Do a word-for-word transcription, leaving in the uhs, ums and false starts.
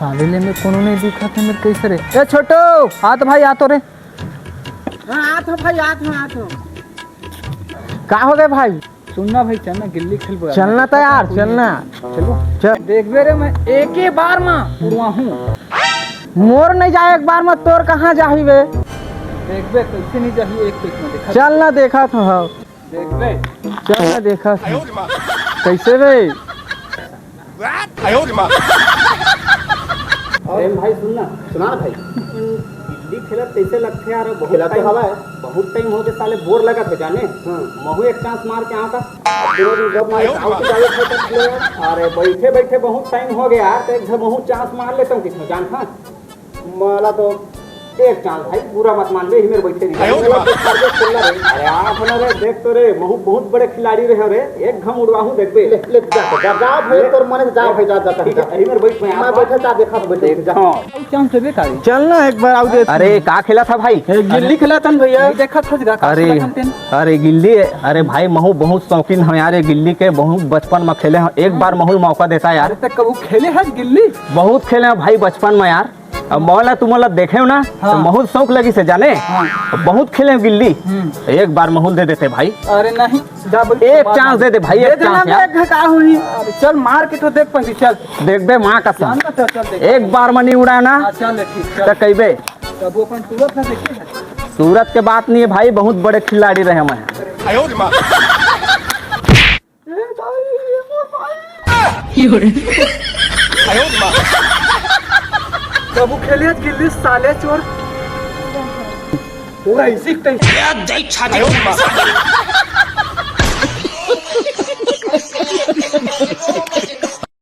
साले ले में कोनो नहीं दिखत हे मेरे, कैसे रे? ए छोटू, आ तो भाई, आ तो रे। हाँ, आत हो भाई, आत हो, आत हो। का हो गए भाई? सुनना भाई, चलना गिल्ली खेलबो यार। चलना तो यार, चलना। चलो। चल। देखबे रे, मैं एके बार मा उड़वाहूँ। मोर नहीं जाए एक बार मा, तोर कहाँ जाही बे? देखबे कैसे नहीं जाही, एक पीक में देखा। चल ना, देखा तो हव। देखबे। चल ना, देखा तो। कैसे बे? अरे भाई सुन ना। सुना ना भाई। गिल्ली खेलत कैसे लगथे यार? बहुत खेलत तो time, हवा है। बहुत time हो गए साले, बोर लगत हो जाने। हाँ। महू एक चांस मार के आऊँ का? दोनों दिन जब मारे, आऊ के जावे खेलत ले यार। अरे बैठे बैठे बहुत टाइम हो गया यार, तो एक झन महू चांस मार लेता हूँ किसमें जान। हाँ, मला तो एक चांस भाई, बुरा मत मान ले, यही मेरे बैठे रही। अरे आप ना रे, देख तो रे, महू बहुत बड़े खिलाड़ी रहे रे, एक घम उड़वाहूँ देखबे। ले, ले, जा, जा, जा भाई, ले। तोर मन से जा भाई, जा, जा, जा, ठीक है, जा। यही मेरे बैठ में मैं आप बैठे, जा, देखा, बैठे, जा। हाँ। चांस देबे का रे? चल ना एक बार आऊ दे। अरे का खेला था भाई? ए, गिल्ली खेला था न भैया। नहीं देखा था का अरे, खेला था तेन? अरे गिल्ली, अरे भाई महू बहुत शौकीन हूँ यार, ये गिल्ली के बहुत बचपन में खेले हैं। एक बार महू ल मौका देता यार। अरे तो कबू खेले है गिल्ली? बहुत खेले हैं भाई बचपन में यार। अब मोला तुमन ला देखे हो ना, हाँ। तो बहुत शौक लगी से जाने। हाँ। बहुत खेले हैं गिल्ली। हम्म। एक बार महू ल दे देते भाई। अरे नहीं, जा बोल, एक चांस दे दे भाई, दे एक देना चांस यार। मैं एक घटा हुई। अरे चल मार के तो देख पहले, चल। देखबे माँ कसम। चल ना, चल, चल, देख। एक बार म नहीं उड़ाए ना, हाँ, चल, ठीक, चल। तो कहबे। तब वो अपन सूरत ना देखे है। सूरत के बात नहीं है भाई, बहुत बड़े खिलाड़ी रहे मैं। तब वो खेले गिल्ली साले चोर। पूरा इसी टाइप।